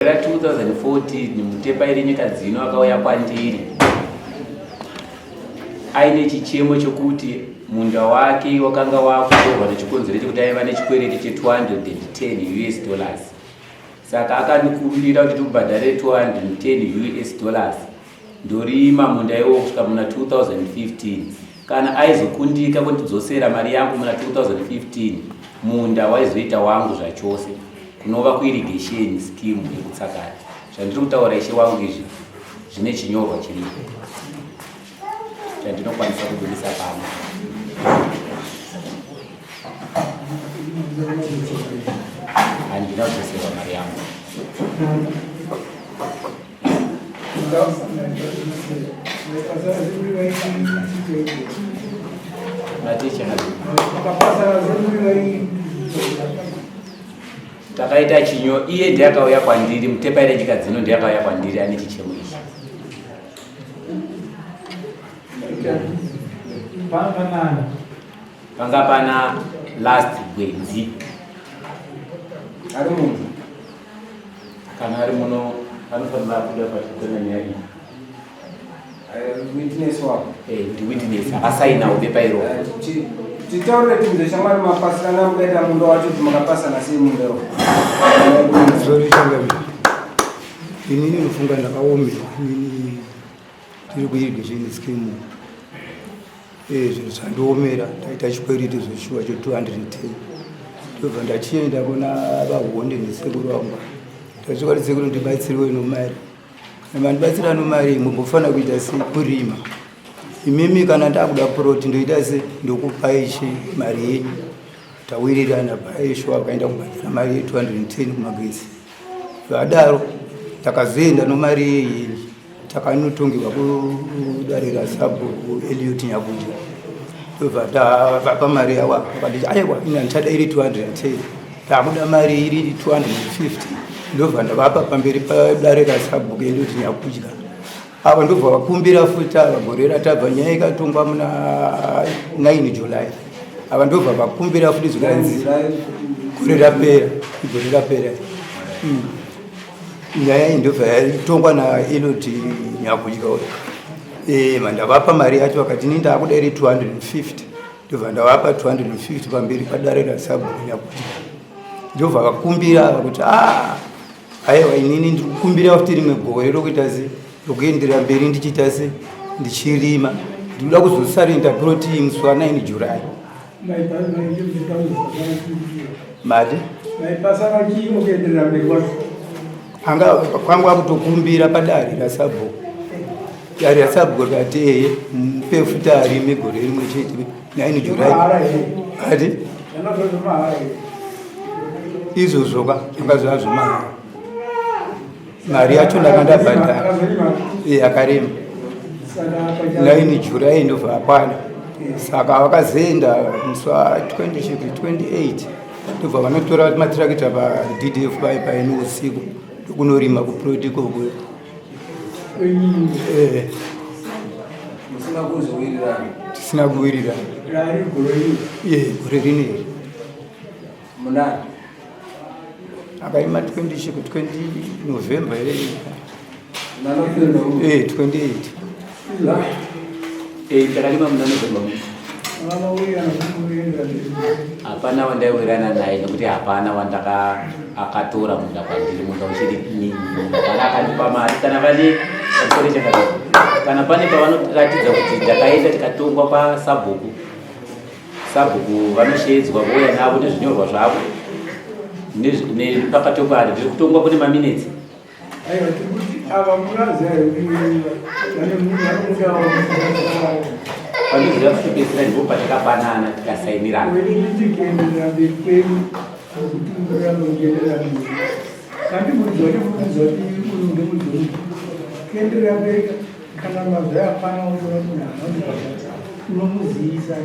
Ra 2014 Mutepa iri nyika dzino akauya kwandiri aine chichemo chokuti munda wake wakanga wakutorwa nechikonzero chekuti aiva nechikwereti che 210 us dollars. Saka akandikumbira kuti timubhadhare 210 us dollars ndorima munda iwowo kusvika muna 2015. Kana aizokundika kundidzosera mari yangu muna 2015 munda waizoita wangu zvachose, kunova kuirrigation scheme yekuTsakara. Zvandiri kutaura ishe wangu izvi zvine chinyorwa chiripo chandinokwanisa kubudisa pano. Handina kudzoserwa mari yangu. Takaita chinyo iye ndiye akauya kwandiri mutepa ire nyika dzino ndiye akauya kwandiri ane chichemo ichi. Panga pana last gwenzi. Ari munhu. Kana ari muno anofanira kuda pachitana nyaya iyi. Witness wako. Eh, ndi witness akasainawo bepa iro. Titaurire tinze shamwari mapasirana mukaita munda wacho kuti makapasana sei munda iwo. Sorry changamire. Inini nofunga ndakaomerwa inini tiri kuirrigation scheme. Eh, zvinhu zvandiomera ndaita chikwereti zveshuwa che 210 ndobva ndachienda kuna vahonde nesekuru vangu ndasvika kuti sekuru ndibatsirwe nomari kana mandibatsira nomari mumbofanira kuita se kurima imimi kana ndakuda puroti ndoita se ndokupai che mari yenyu tawirirana paeshuwa akaenda kubhadhara mari ye 210 kumagetsi Zvadaro takazoenda nomari iyi takanotongerwa kudare rasabhuku Eliot Nyakudya ndobva tavapa mari yavo vakanditi aiwa ini handichada iri 210 ndakuda mari iri 250 ndobva ndavapa pamberi padare rasabhuku Eliot Nyakudya ava ndobva vakumbira futi ava gore ratabva nyaya ikatongwa muna 9 July ava ndobva vakumbira futi zvikanzi gore rapera gore rapera Nyaya iyi ndobva yatongwa naeloti Nyakudya uyo. Eh, mandavapa mari yacho vakati ini ndakuda iri 250 ndobva ndavapa 250 pamberi padare rasabhuku Nyakudya ndobva vakumbira ava kuti ah aiwa inini ndiri kukumbira futi rimwe gore rokuita se rokuenderera mberi ndichiita se ndichirima ndinoda kuzosarinda ploti iyi musi wa 9 July mati anga kwangu akutokumbira padare rasabhuku dare rasabhuku rikati eye mupe futi arime gore rimwe chete 9 July ati izvozvo ka zvanga zvazvemahara mari yacho ndanga ndabhadhara eh, akarema 9 July ndobva akwana saka vakazoenda musi wa 28 ndobva vanotora matirakita paddf paye paine usiku ndokunorima kuproti ikoko eh. tisina kuwirirana gore rino iri Munani. Akaima 20 chiku 20 November here. Muna November. Eh 28. Eh takarima muna November. Hapana wandaiwirana naye nekuti hapana wandaka akatora munda kwandiri munda uchiri nini hapana akandipa mari kana vane pamusoro chakadai kana pane pavanoratidza kuti ndakaenda tikatongwa kwasabhuku Sabhuku vanosheedzwa vouya navo nezvinyorwa zvavo nepakatokwa ndiri kutongwa kune maminetsi. Panoziva kutopedzisira ndipo patakapanana tikasainirana. Kana mazwi apana unotora munhu anonzi unomuzivisa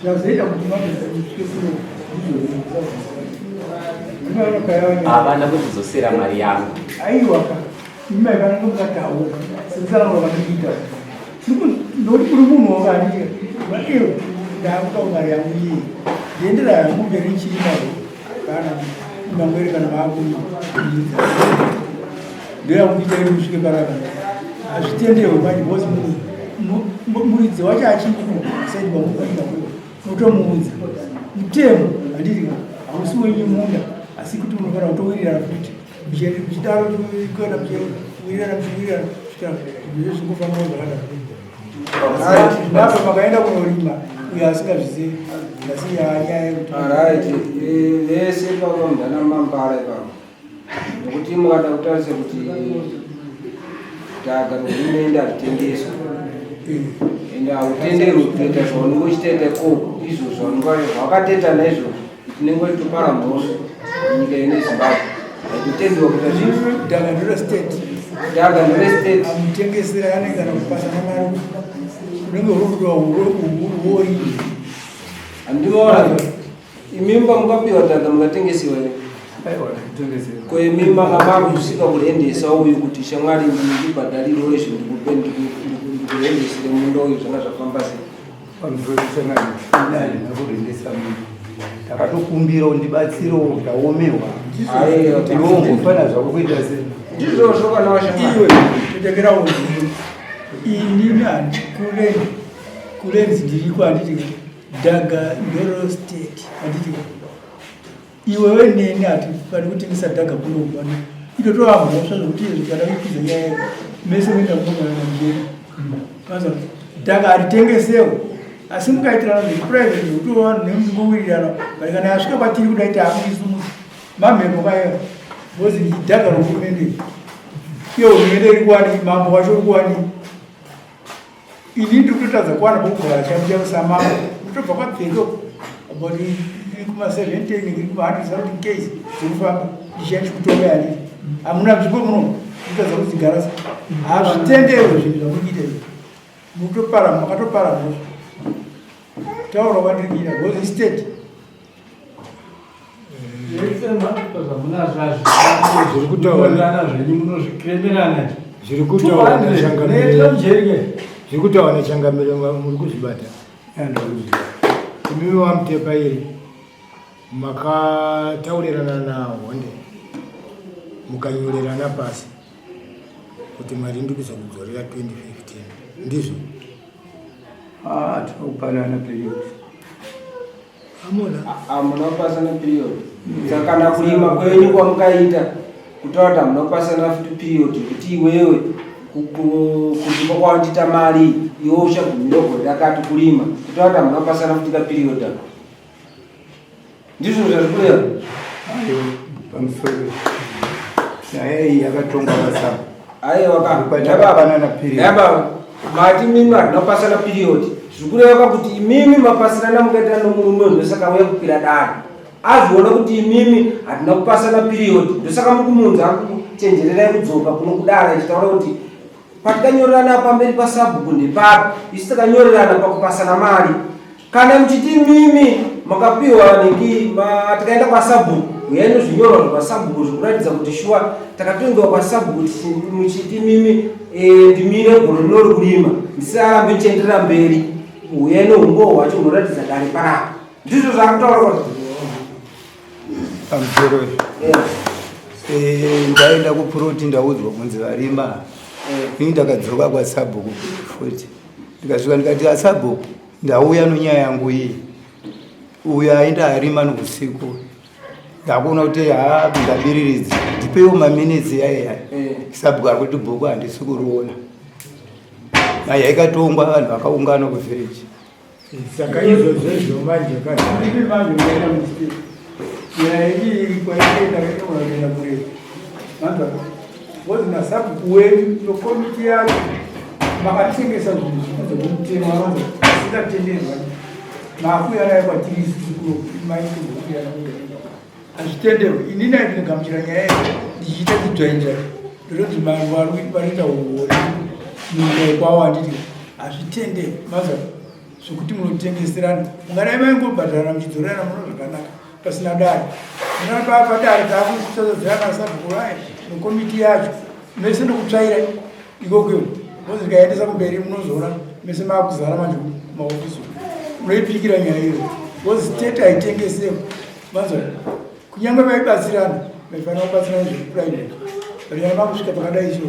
zvazoita kuti vamuziswe kuno havana kundidzosera mari yangu aiwa ka imai vanongataura sezangu vandiita ndokuti kuri munhu wakandika vaewe ndakuda mari yangu iyi ndiendera yangu mberi chii nayo kana mangwere kana maakuiidza. Ndoyakuita iri musvike panapa. Hazvitenderwe manje because muridzi wacho achiri kusaidi kwamukuita kuyo. Unotomuudza. Mutemo handiti hausi wenyu munda asi kuti munofanira kutowirirana futi. Muchidaro kuenda muchiwirirana muchiwirirana kusvikira zvinhu zvingofamba zvakadaro. Napo makaenda kunorima uyo asingazvizivi asi nyaya yekuti Alright, vese ipapa mudana mambara ipapa nekuti mukada kutarisa kuti dhaka rehurumende haritengeswa ende hautenderwi kutoita zvaunenge uchitoita ikoko izvo zvaunenge zvawakatoita naizvozvo tinenge uchitopara mhosva munyika ino yezimbabwe haitotenderwa kuita zvinhu dhaka ndiro state dhaka ndere state amutengeserane kana kupasana mari unenge uri huori handimaona imimi pamukapiwa dhaka mukatengesewa here Aiwa ndikutengeserwa. Ko imi makabakusvika kurendesa uyu kuti shamwari ndibhadharirewo izvi ndikupe ndikurendesere munda uyu zvanga zvafamba sei? Pamusoro changamire kurendesa munhu. Takatokumbira undibatsirewo ndaomerwa. Aiwa. Kuti iwe ungofana zvako kuita sei? Ndizvozvo kana washamwari. Iwe totekera uyu inini handikurendi kurenzi ndiriko handiti dhaga ndoro state handiti iwewe neni hatifani kutengesa dhaga kuno pano itotova mhosva zvokuti izvi kana kuikwidza nyaya yako mese muenda kunoana mujeri kaza dhaga haritengesewo asi mukaitirana zveprivate zvekuti vanhu nemungowirirana but kana yasvika kwatiri kudai taakuisumusa mamhepo kayo because idhaga rohurumende iyo hurumende iri kuwani mambo wacho uri kuwani ini ndiri kutotadza kuwana pokugara chaipo chaipo samambo ndotobva kwabveko about kuma 710 iri kuma 100 something case dzekufamba ndichiya chikutonga yandiri hamuna nzvimbo muno ndotadza kudzigara sa hazvitenderwe zvinhu zvamuri kuita izvi mutopara makatopara mhosva taura kwandiri kuita because state Zviri kutaura zvenyu munozvikremerana zviri kutaura nechangamire zviri kutaura nechangamire muri kuzvibata imimi wamutepa iri makataurirana nahonde mukanyorerana pasi kuti mari ndikuzokudzorera 2015 ndizvo Ah, tinopanana period. amuna Hamuna kupasana period. Saka kana kurima kwenyu kwamukaita kutaura kuti hamuna kupasana futi period kuti iwewe kurima kwawandiita mari iwe uchagumira gore rakati kurima kutaura kuti hamuna kupasana futi kaperiod ako. Ndizvo zvazvi kureva? Aiwa, pamusoro nyaya iyi yakatongwa basa Aiwa ka. Kwatakapanana period. Yaba mati mimi hatina kupasana period. Zviri kureva kuti imimi mapasirana mukaita nomurume uyu ndosaka uya kukwira dare. Azviona kuti imimi hatina kupasana period ndosaka mukumunza kuchenjererai kudzoka kuno kudare achitaura kuti patikanyorerana pamberi pasabhuku ndepapi isu takanyorerana pakupasana mari kana muchiti mimi makapiwa nhingi tikaenda kwasabhuku uyai nozvinyorwa zvekwasabhuku zvikuratidza kuti shuwa takatongewa kwasabhuku muchiti mimi ndimire gore rinori kurima ndisarambe ndichienderera mberi uyai noumbowo hwacho hunoratidza dare parapa ndizvo zvaakutaura kuti pamusoro ndaenda kupuroti ndaudzwa kunzi varima ini ndakadzoka kwasabhuku futi ndikasvika ndikati asabhuku ndauya nonyaya yangu iyi uyo aenda arima nokusiku ndakuona kuti ha ndabiriridzi ndipeiwo maminitsi yaiya sabhuku ari kuti bhuku handisi kuriona nyaya ikatongwa vanhu vakaungana kuvhireji Saka izvozvo izvo manje kana Ipi manje ukaenda mustreet nyaya iyi kwaikaenda kaenda kure manzwa because nasabhuku wenyu nokomiti yacho makatengesa zvinhu zvikunze kwomutemo manzwa asingatenderwa makuya nayo kwatiri isusu kuno maikuya hazvitenderwe inini andinogamuchira nyaya iyi ndichiita chidzvainzvai ndinonzi vanhu vanoita uori munyika yekwawo handiti hazvitenderwe manzwa zvekuti munotengeserana mungadai maingobhadharana muchidzorerana muno zvakanaka pasina dare padare taakutsadzirana sabhuku vaye nekomiti yacho mese nokutsvaira ikokuyo mozi tikaendesa kumberi munozoona mese maakuzara manje kumaofisi munoipikira nyaya iyo because state haitengesewo manzwa kunyange vaibatsirana vaifanira kubatsirana zvekuprivate. But makusvika pakadai so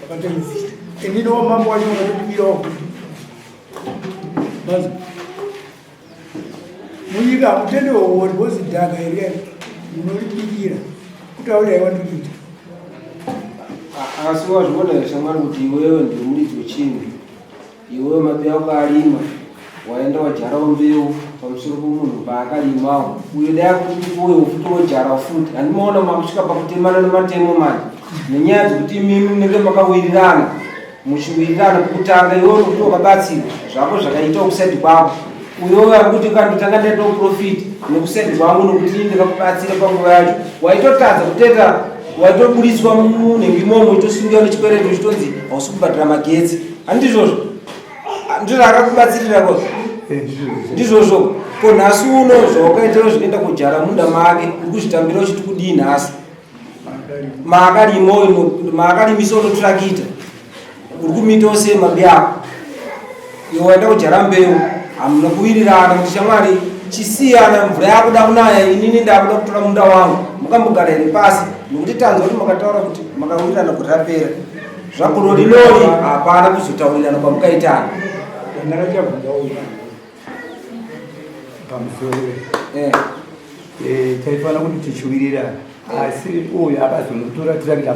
pakatoidzita inini wamambo wacho wakatotibirawo kuti mazi munyika hamutende wowori because dhaka iri munoribikira kutaura yaiwa ndikuita. Asi wazviona here shamwari kuti iwewe ndiwe muridzi wechinhu? Iwewe mabi ako arima, waenda wadyarawo mbeu pamusoro pomunhu paakarimawo. Uyo dai akuti ndipuwewo futi wodyara futi. Handimaona makusvika pakutemana nematemo manje nenyaya dzekuti imimi munenge makawirirana muchiwirirana pekutanga iwewe nokuti wakabatsirwa zvako zvakaita kusaidi kwako uyo ari kuti kandotanga ndaitawo profit nekusaidi kwangu nokuti ini ndakakubatsira panguva yacho waitotadza kuteta waitoburitswa munhengo imomo uchitosungiwa nechikwereti uchitonzi hausi kubhadhara magetsi handizvozvo ndizvo akakubatsirira ko ndizvozvo ko nhasi uno zvawakaitawo zvinoenda kujara munda make uri kuzvitambira uchiti kudii nhasi maakarimo maakarimisa unoturakita uri kumiitawo sei mabi ako iwe waenda kujara mbeu hamuna kuwirirana kuti shamwari chisiyana mvura yakuda kunaya inini ndakuda kutora munda wangu mukambogara here pasi nokuti tanzwa kuti makataura kuti makawirirana gore rapera zvagoro rinori hapana kuzotaurirana kwamukaitana pamusoro taifanira kuti tichiwirirana asi uyu akazonotora tirakita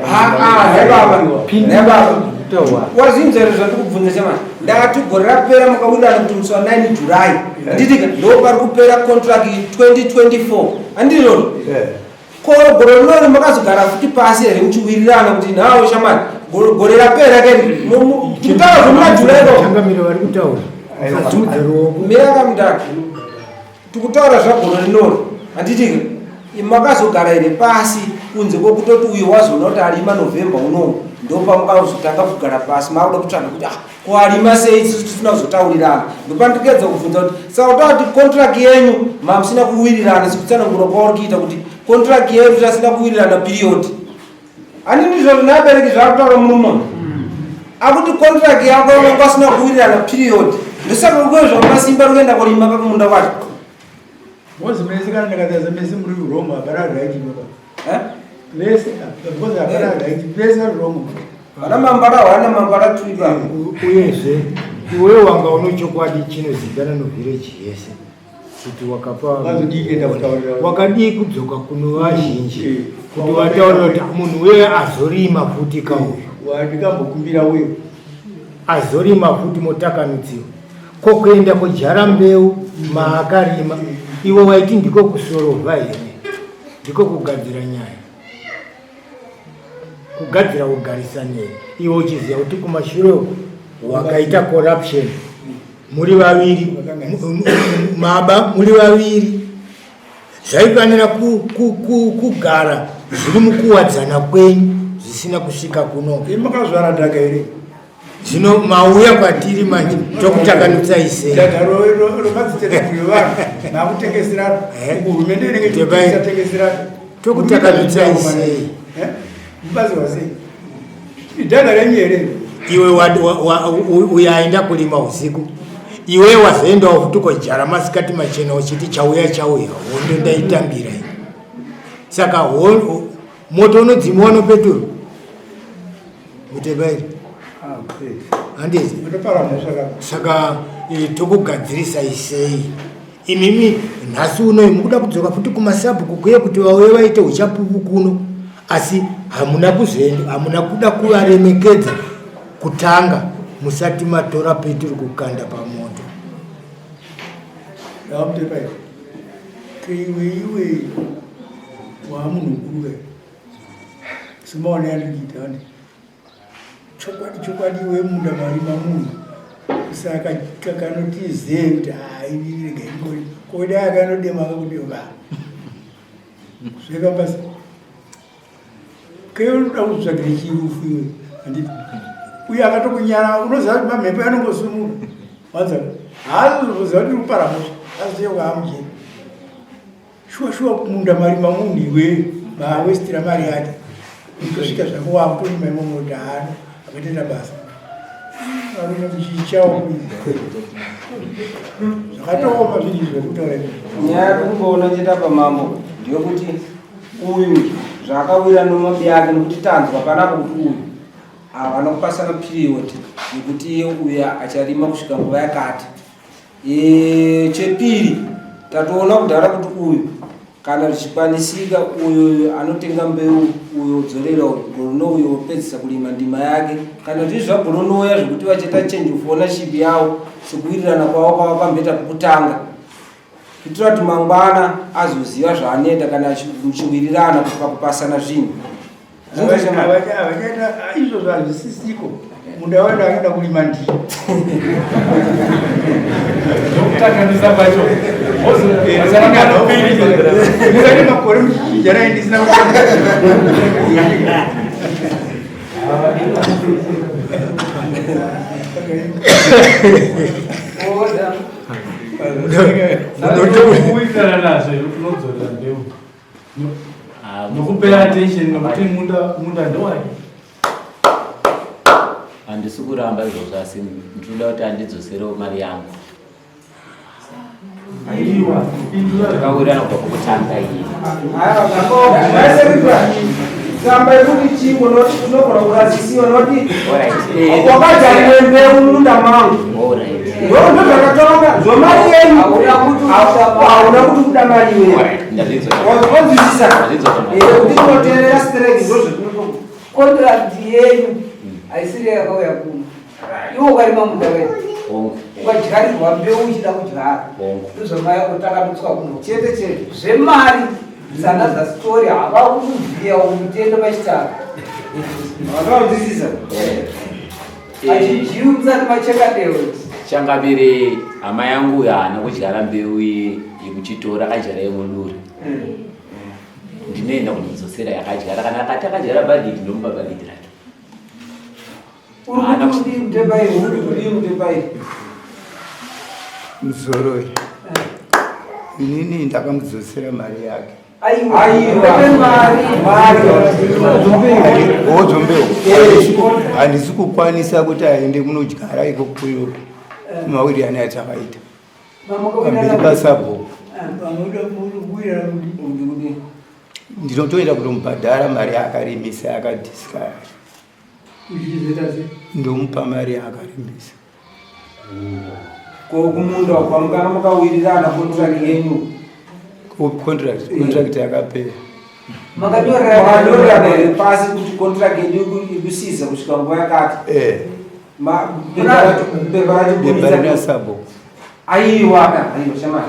wazinza here zvandikubvunza chama ndakati gore rapera makawirirana kuti musi wa 9 July handitika ndo pari kupera contract 2024 handizvozvo ko gore rinori makazogara futi pasi here muchiwirirana kuti nhawo shamani gore rapera keni kutaura zvomuna July changamire vari kutaura usasimudze ruoko miraka mudaka tikutaura zvagore rinori handitika makazogara here pasi kunze kwekutoti uyo wazoona kuti arima November unowu ndopamukazotanga kugara pasi makuda kutsvaga kuti ah ko arima sei isusu tisina kuzotaurirana ndopandikuedza kubvunza kuti saka kutaura kuti contract yenyu mamusina kuwirirana sekutsanangura kwauri kuita kuti contract yedu tasina kuwirirana period hani ndizvo zvinabereki zvakutaura murume akuti contract yako vanga vasina kuwirirana period ndosaka kukwezva masimba rikuenda kurima kakumunda kwacho Mozi mese kana ndakataza mese muri wrong hapana right baba. Vese because hapana right vese vari wrong. Vana mambara hwana mambara tuipa. Uyezve iwewe wanga une chokwadi chinozivikanwa novillage yese kuti wakapa Vazodii kuenda kutaurira. wakadii kudzoka kuno vazhinji kuti vataurira kuti munhu uye azorima futi kauyu Wandikambokumbira uyo. Azorima futi motakanudziwa ko kuenda kudyara mbeu maakarima iwe waiti ndiko kusorovha here ndiko kugadzira nyaya kugadzira kugarisana iwe uchiziva kuti kumashure uku wakaita corruption muri vaviri maba muri vaviri zvaifanira kugara zviri mukuwadzana kwenyu zvisina kusvika kuno. Imi makazvara dhaka here? Zvino mauya kwatiri manje tokutakanutsai sei? Dhaka romadziteteguru evanhu makutengeserana hurumende inenge ichitengeserana tokutakanutsai sei? Mubaziwa sei? Idhaka renyu here? Iwe uyaenda kulima usiku iwe wazoendawo futi kodyara masikati machena uchiti chauya chauya hondo ndaitambira ini saka moto unodzimiwa nopeturu mutebairi handiti saka tokugadzirisa isei imimi nhasi unoyi mukuda kudzoka futi kumasabhuku kuye kuti vauye vaite uchapupu kuno asi hamuna kuzoenda hamuna kuda kuvaremekedza kutanga musati matora peturu kukanda pamoto. Ndamutepa iwe iwe wamunhu mukuru kai semaona yandikuita andi chokwadi chokwadi iwe munda marima munhu saka kakanotizee kuti hainini rega ingori kodai akanodema kakudema zveka basa Kei unoda kutsvagira chirufu iwe handiti uye akatokunyara unoziva kuti mamhepo anongosumuka wanza haazoziva kuti kupara mhosva azocheuka amujeri shuwa shuwa munda marima munhu iwe mawestira mari yake utosvika zvako wakutorima imomo kuti haano akatoita basa varume kuchichawo zvakatooma zvinhu izvi zvekutaura nyaya yekungoona chete apa mambo ndeyekuti uyu Zvaakawira nomabi ake nokuti tanzwa panapa kuti uyu havana kupasana period yekuti iye uya acharima kusvika nguva yakati. E, chepiri tatoona kudhara kuti uyu kana zvichikwanisika uyu anotenga mbeu uyo odzorera uyu gorono uyo opedzisa kurima ndima yake kana zviri zvagoronoya zvekuti vachaita change of ownership yavo sekuwirirana kwavo kwava pambeta pokutanga kuitira kuti mangwana azoziva zvaanoita kana muchiwirirana pakupasana zvinhu. Havachaita izvozvo, hazvisisiko. Munda wacho anoda kurima ndiyo. Nokutakanisa kwacho. Musati makore muchichinjana ndisina. Kuwirirana nazvo unodzorera mbeu nokupera attention nokuti munda ndowake. Handisi kuramba izvozvo, asi ndinoda kuti andidzoserewo mari yangu. Aiwa. Takawirirana kubva pokutanga iyi. Tsamba yekuti chingo unogona kurasisiwa noti wakadyariwe mbeu mumunda mangu. Ndozvakataura zvomari yenyu, hauna kuti kuda mari iwewe. Wazwisisa kuti tinoteerera stereki, ndozvatinoto Contract yenyu haisiri yakauya kuno. Iwe ukarima munda wedu, ukadyarirwa mbeu uchida kudyara, ndozvamayakotakadutswa kuno. Chete chete. Zvemari dzana zastori havakuvhiya umutendo pachitaro. Wakauzwisisa. Achidyiwi musati macheka deo. Changavire, hama yangu haana kudyara mbeu yekuchitora, akadyara yemuduri. Ndinoenda kunodzosera yakadyara. Kana akati akadyara bhagidhi, ndomupa bhagidhi rake. Uri kuti kudii, Mutepairi? Uri kudii, Mutepairi? Musoro, inini ndakamudzosera mari yake. Aiwa. Mari. Wodzo mbeu handisi kukwanisa kuti aende kunodyara ikokuyo mawirirano atakaita pamberi pasabhuku. Vanoda kuwirana kuti Ndinotoenda kutomubhadhara mari yaakarimisa yakadhiska yacho. Uchizoita sei? Ndomupa mari yaakarimisa. Ko kumunda kwamukanga makawirirana contract yenyu? Contract yakapera. Makanyorerana here pasi kuti contract yedu ikusiza kusvika nguva yakati? Eh. Pepa racho? Bepa rina sabhuku. Aiwa ka, aiwa shamani,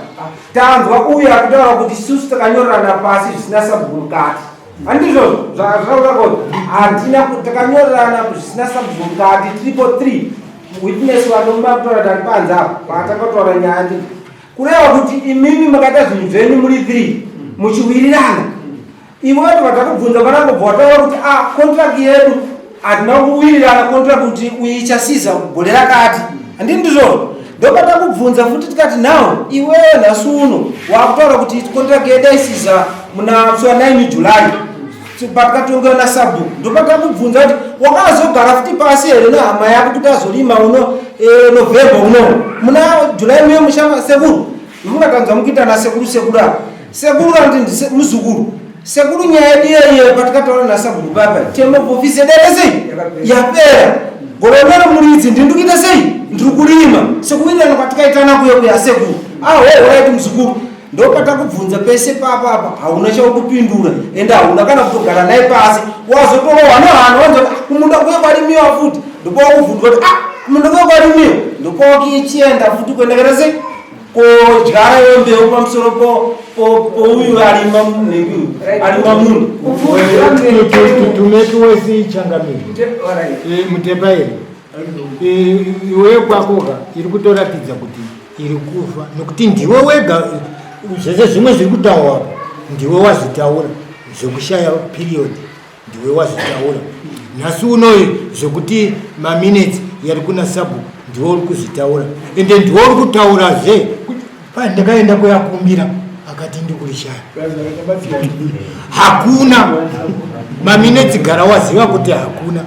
tanzwa uyu akutaura kuti isusu takanyorerana pasi zvisina sabhuku mukati, handizvozvo zvataura kuti hatina takanyorerana zvisina sabhuku mukati. Tiripo 3 witness vanomba kutaura kuti ari panze apo patakataura nyaya. Ndii kureva kuti imimi makaita zvinhu zvenyu muri 3 muchiwirirana. Iwe wati vatakubvunza panangobva wataura kuti a contract yedu hatina kuwirirana contract kuti uyu ichasiza gore rakati, handii ndizvozvo? Ndopatakubvunza futi tikati now iwewe nhasi uno wakutaura kuti contract yedu aisiza muna musi wa 9 July patikatongewa nasabhuku. Ndopatakubvunza kuti wakazogara futi pasi here nehama yako kuti azorima uno November uno muna July muye mushama sekuru mungatanzwa mukuita nasekuru, sekuru apa, sekuru kana kuti muzukuru sekuru. Nyaya yedu iyeiyo patikataura nasabhuku papa term of office yedu yaita sei? Yapera. Gore muridzi ndiri ndikuita sei? Ndiri kurima sekuwirirana kwatikaitana kuye kuya sekuru. Aho, alright muzukuru, ndopatakubvunza pese papa apa hauna chaukupindura, ende hauna kana kutogara naye pasi. Wazotorohwa nehana wanza kuti, "Ah, kumunda kuye kwarimiwa futi." Ndopawakubvunzwa kuti, "Ah, kumunda kuye kwarimiwa." Ndopawakichienda futi kuenda kaita sei kodyara iwe mbeu pamusoro pouyu arima munhu arima munhu. Tumeki wese ichangamire. Mutepairi, iwe kwakoka iri kutoratidza kuti iri kufa nokuti ndiwe wega. Zvese zvimwe zviri kutaurwa ndiwe wazvitaura, zvekushaya period ndiwe wazvitaura. Nhasi unoyu zvekuti maminutes yari kuna sabhuku ndiwe uri kuzvitaura, ende ndiwe uri kutaurazve kuti pandakaenda kuyakumbira akati ndikurishaya hakuna maminutes. Gara waziva kuti hakuna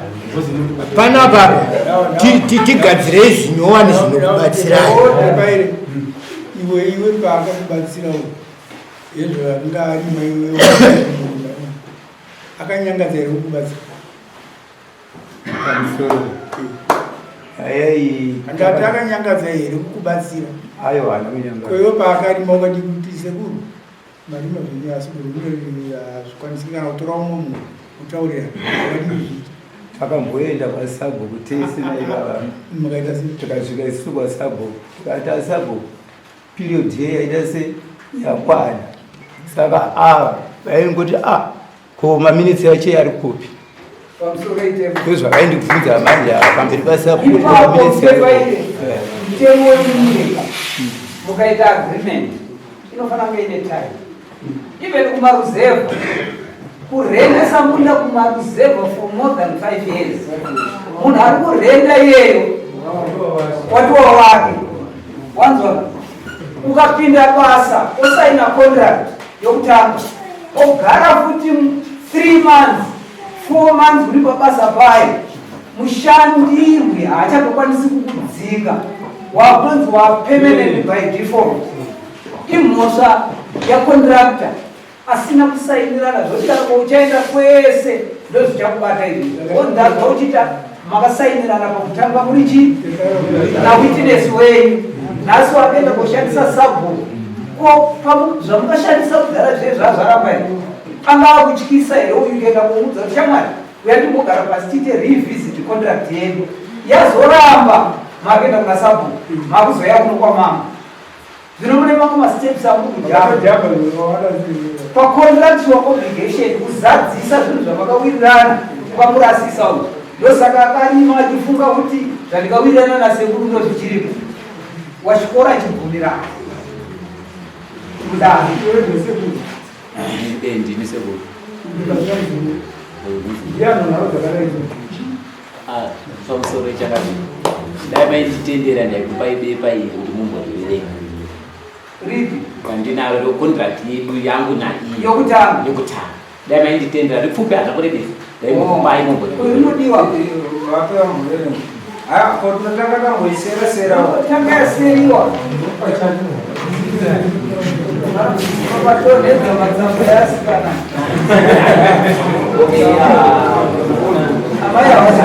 panapa. Tigadzirei zvinyowani zvinokubatsirai. Mutepaire, iwe paakakubatsira uyu yezvo aringa arima iwe munda. Akanyangadza here kukubatsira? Pamusoro nyaya iyi. Ndati akanyangadza here kukubatsira? Aiwa, haana kunyangadza. Koiwe paakarima ukati kuti sekuru marima zvenyu asi gore hazvikwanisiki kana kutora umwe munhu kutaurira wakati kuzviita. Takamboenda kwasabhuku tese naivava. Mukaita sei? Tikasvika isusu kwasabhuku tikati asabhuku period ye yaita se yakwana saka ava vaingoti a ko maminitsi yacho ari kupi? Ndozvavaindibvunza manje ava pamberi pasabhuku kuti maminitsi yacho. Mutemo wemunyika mukaita agreement inofanira kunge ine time. Even kumaruzevha, kurendesa munda kumaruzevha for more than 5 years, munhu ari kurenda iyeyo watiwa wake. Wanzwa? Ukapinda basa osaina contract yokutanga, ogara futi 3 months, 4 months uri pabasa payo, mushandirwi haachatokwanisi kukudzinga, wakunzi wapermanent by default. Imhosva yacontractor asina kusainirana. Zvoti kana kwauchaenda kwese ndozvichakubata izvi. Ondazwa uchiita makasainirana pakutanga muri chii nawitness wenyu, nhasi wakaenda koshandisa sabhuku. Ko zvamukashandisa kudhara zviye zvazvaramba here? Angava kutyisa here uyu kuenda komuudza kuti shamwari uya timbogara pasi tiite revisit contract yedu? Yazoramba, makuenda kuna sabhuku, makuzoya kuno kwamama. Zvino mune mamwe masteps amuri kujamba pacontractual obligation kuzadzisa zvinhu zvamakawirirana. Kwamurasisa uyu, ndosaka akarima achifunga kuti zvandikawirirana nasekuru ndo zvichiripo. Wachikora chibvumirano kudaro. Ndini sekuru. Ah, pamusoro chakati dai mainditendera ndaikupai bepa iri kuti mumboriverenga. Ripi? Kwandinaro contract yedu yangu naiye. Yokutanga? Yokutanga. Dai mainditendera, ripfupi, hazva kurebesa, daimbokupai mumboriverenga. Rinodiwa. Tinotanga tamboiserasera. Tanga yaseriwa vatonhedza matsamba easikana. Okay, ah, amai havasi.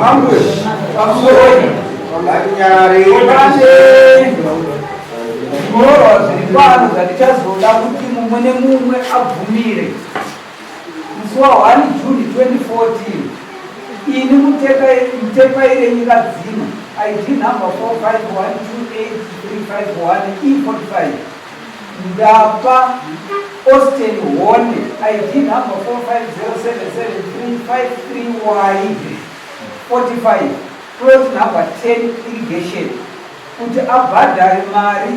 Ambwe. Pamusoro. Ngatinyarare. Pane zvinyorwa zviri pano zvandichazoda kuti mumwe nemumwe abvumire. Musi wa1 June 2014, ini Mutepaire Nyika Dzino, ID number 45128351 E45, ndapa Austin Honde, ID number 45077353 Y 45, plot number 10 irrigation, kuti abhadhare mari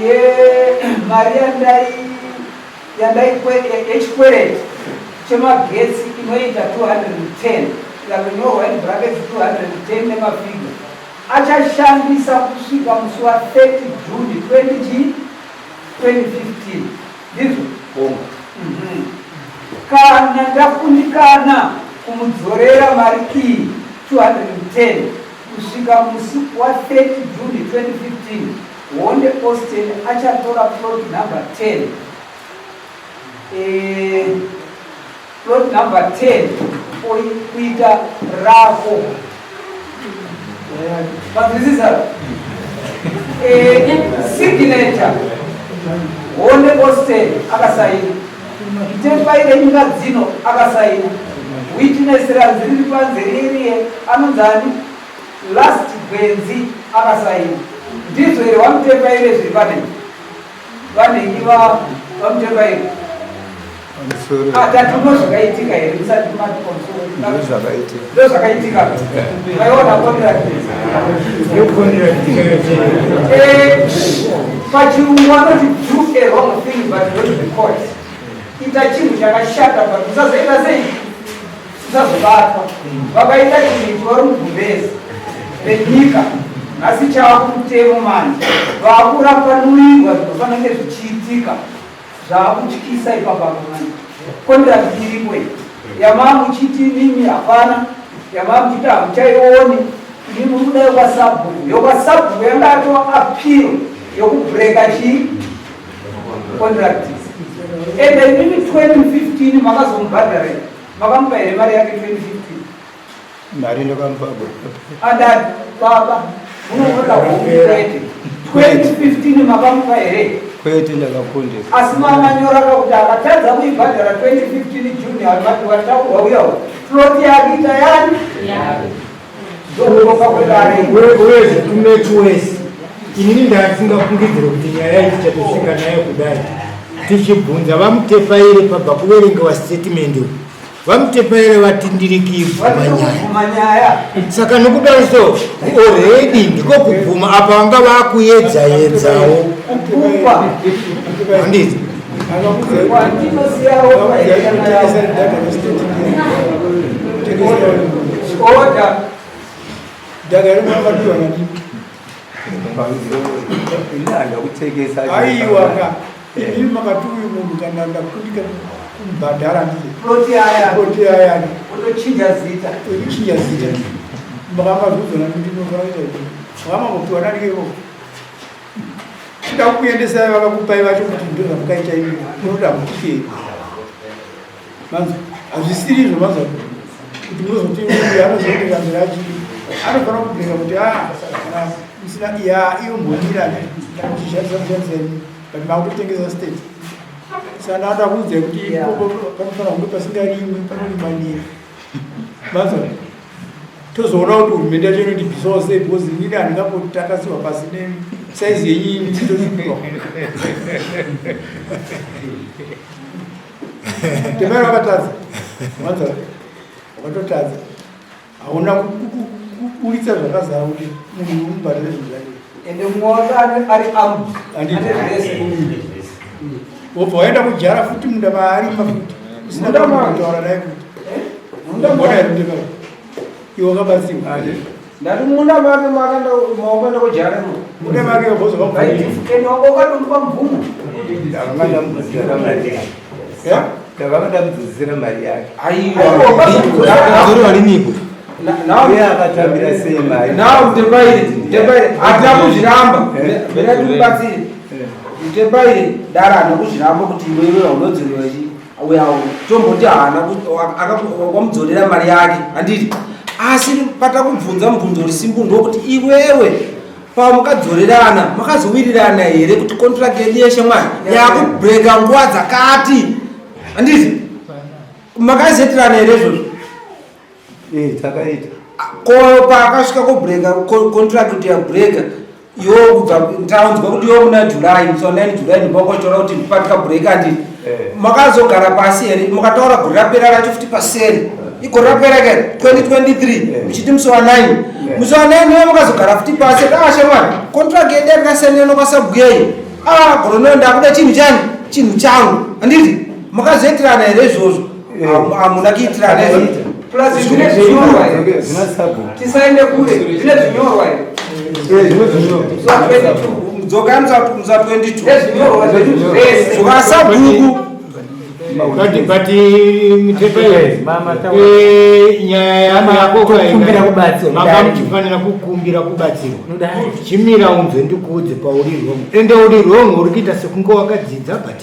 yemari yandai yechikwereti chemagetsi inoita 210, ikatonyorwa in brackets 210 nemafiga, achashandisa kusvika musi wa30 June 20 2015. Ndizvo? Kana ndakundikana kumudzorera mari iyi 210 kusvika musi wa30 June 2015, Honde Austin achatora plot number 10, plot number 10 kuita rako. Manzwisisa? Signature Honde Austin akasaina, Mutepaire Nyika Dzino akasaina, witness ranzi riri panze ririye anonzi ani, Last Gwenzi akasaina. Ndizvo here waMutepaire zviri panei vanhengi vaMutepaire? Pamusoro. Atatuno zvakaitika here musati mati pamusoro? Ndozvakaitika. Ndo zvakaitika. Vaiona contract. Pachirungu anoti do a wrong thing but don't be caught. Ita chinhu chakashata but usazoita sei, usazobatwa. Vakaita chinhu ichi vari mugumbezi renyika, nhasi chava kumutemo manje, vakurapanurirwa zvinofanira kunge zvichiitika. Zvaakutyisa ipapapa manje. Contract iripo iyi yamaa muchiti mimi hapana, yamaa muchiti hamuchaioni. Imi muri kuda yokwasabhuku, yokwasabhuku yanga atova appeal. Yokubreaka chii? Contract. Ende imimi 2015 makazomubhadhara here? Makamupa here mari yake 2015? Mari ndakamupa. Adadi, baba, munoona kwete. 2015 makamupa here? Kwete, ndakakundisa. Asi mamanyora kakuti akatadza kuibhadhara 2015 June amati wataurwa uyawo. Plot yake ita yani? Ndokuroka kwedare. Uyezve kumeti wese inini ndasingafungidzire kuti nyaya iyi tichatosvika nayo kudai tichibvunza vamutepaire pabva kuverengewa statement vamutepaire vati ndiri kuibvuma nyaya saka nokudaro so already ndiko kubvuma apa vanga vakuyedza yedzawo handiti Aiwa ka imi makati uyu munhu kana ndakundika kumubhadhara Ploti yaya. Ploti yayani Otochinja zita. Otochinja zita. Makamazviudzana kuti munofanira kuita izvi. Makamambopiwa nani ikoko? Chida kukuendesai vakakupai vacho kuti ndozvamukaita imi munoda mutike. Manzwa hazvisiri izvo manzwa kuti munozoti uyu anozoti rambira achii anofanira kubheka kuti a kana musina ya iyo mbomira kana muchishandisa mushandisa imi but makutotengesa state. Saka ndada kuudzai kuti ipopo panofanira kunge pasingarimwi panorimanira. Manzwa tozoona kuti hurumende yacho inotibvisawo sei because inini handingambotakasiwa pasi nesaizi yenyu ini nditoshupirwa. Temera wakatadza. Manzwa wakatotadza. Hauna kuburitsa zvakazara kuti munhu umubhadhare zvinhu zvake. Ende mumwe wake ari armed. Handiti. Ane zvese. Wobva waenda kujara futi munda maarima futi. Usina kutaura naye futi. Mbona here Mutemera? Iwe wakabatsirwa. Ndati munda make mawakaenda kujara mu. Munda make wabva Right. Ende wakatompa mvumo. Ndakanga ndamudzosera mari yake. Aiwa. varimiko. Uye akatambira sei mari? Now Mutepaire, Mutepaire, hatina kuzviramba. Mira tikubatsire. Mutepaire, dara haana kuzviramba kuti iwewe haunodzorerwa chi. Uya tomboti haana wamudzorera mari yake, handiti? Asi patakubvunza mubvunzo uri simple ndokuti iwewe pamukadzorerana makazowirirana here kuti contract yedu yeshe mwana yakubreaka nguva dzakati, handiti? Makazetirana here izvozvo? Takaita. Ko paakasvika kubreaka contract kuti yabreaka iwo kubva taunzwa kuti iwo muna July, musi wa 9 July ndipaukachitora kuti patika breaka, handiti? Makazogara pasi here mukataura gore rapera racho futi paseri igore rapera ke 2023 muchiti musi wa 9, musi wa 9 iwo makazogara futi pasi ashe mwana contract yedu yandakasainira kwasabwei a gore rino ndakuda chinhu chani chinhu changu, handiti? Makazoitirana here izvozvo? Hamuna kuitirana izvozvo. Plus zvine zvinyorwa here? Tisaende kure, zvine zvinyorwa here? Musi wa 22. Dzokai musi wa 22. Nezvinyorwa zvedu zvese. Zvokasabhuku. But Mutepaire, nyaya Kukumbira kubatsirwa. manga muchifanira kukumbira kubatsirwa. Chimira unzwe ndikuudze pauri wrong. Ende uri wrong, uri kuita sekunge wakadzidza but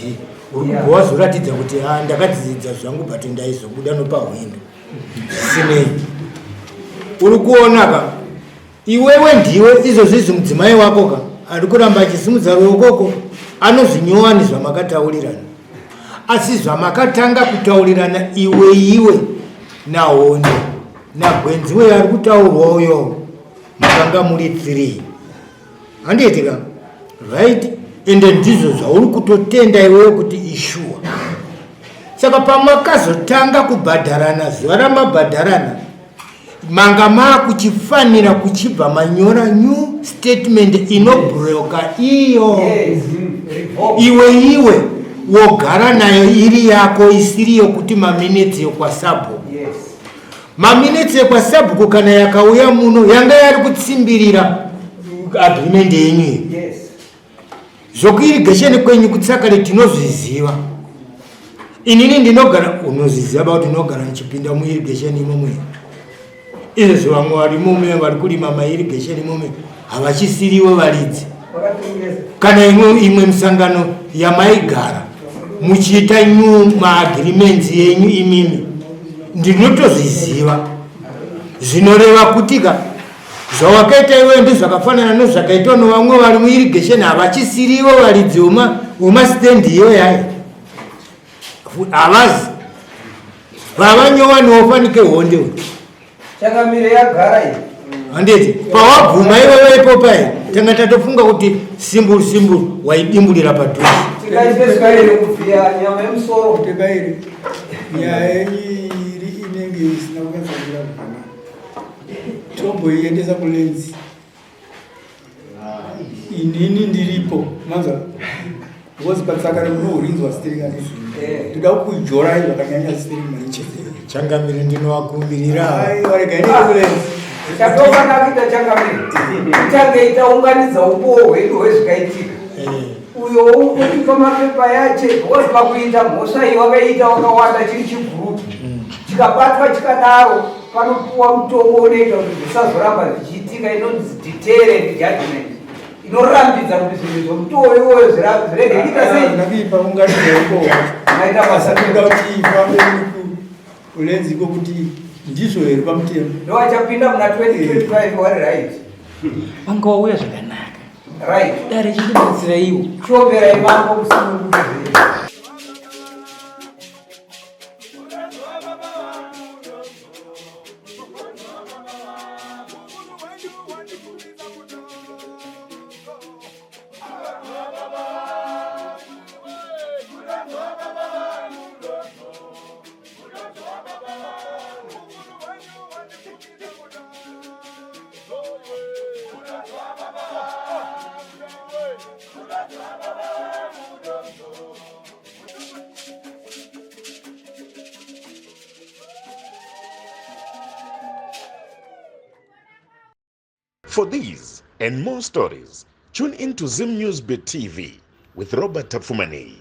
uri kubva wazoratidza kuti ha ndakadzidza zvangu but ndaizobuda nopahwindo. Zvisinei uri kuona ka iwewe ndiwe izvozvizvi mudzimai wako ka ari kuramba achisimudza ruokoko anozvinyowani zvamakataurirana, asi zvamakatanga kutaurirana iwe iwe naHondo nagwenzi uyo ari kutaurwa uyo makanga muri 3, handiti ka? Right, ende ndizvo zvauri kutotenda iwewe kuti ishuwa. Saka pamakazotanga kubhadharana, zuva ramabhadharana manga maakuchifanira kuchibva manyora new statement inobroka iyo iwe iwe wogara nayo iri yako isiri yokuti maminitsi yokwasabhuku. Maminitsi ekwasabhuku kana yakauya muno yanga yari kutsimbirira agreement yenyu iyi. Zvokuirrigation kwenyu kutsakare tinozviziva. Inini ndinogara, unozviziva ba kuti ndinogara ndichipinda muirrigation imomo. Izvezvo vamwe varimo muya vari kurima mairrigation imomo havachisiriwo varidzi. Kana imwe imwe misangano yamaigara muchiita new maagreements yenyu imimi, ndinotozviziva. Zvinoreva kutika zvawakaita iweyo ndizvakafanana nezvakaitwa nevamwe vari muirrigation, havachisirivo varidzi vemastendi iyoyayi, havazi vavanyowaniwo fanike honde. Changamire, yagara iyi. Handiti pawabvuma iwewe ipopai, tanga tatofunga kuti simburu simburu waidimburira padhuze. Tikaite style yekuvhiya nyama yemusoro. Tekaire, nyaya yenyu iri inenge isina kunyatsokuira zvakanaka, tomboiendesa kuLands. Inini ndiripo, manzwa, because patsaka remunohurinzwa stereki. Ndoda kujorai zvakanyanya stereki maniche. Changamire, ndinovakumbirira. Aiwa, rega ine kuLands. Chatofanira kuita, changamire, tichange taunganidza upowo hwedu hwezvikaitika, uyo utipa mapepa yache, because pakuita mhosva iyi wakaita wakawanda, chiri chigurupu chikabatwa chikadaro, panopuwa mutongo unoita kuti zvisazoramba zvichiitika, inonzi deterrent judgment, inorambidza kuti zvinhu zvomutowo iwoyo zvirege kuita sei. Ndakuipa unganidza upowo. Maita basa. Toda kuti ifambe kuLands iko kuti ndizvo here pamutemo. Ndowachapinda muna 2025 wari right. Wanga wauya zvakanaka. Right. Dare, chindibatsira iwo. Chiomberai mambo musununguke zvenyu. For these and more stories, tune in to Zim News Bit TV with Robert Tafumani.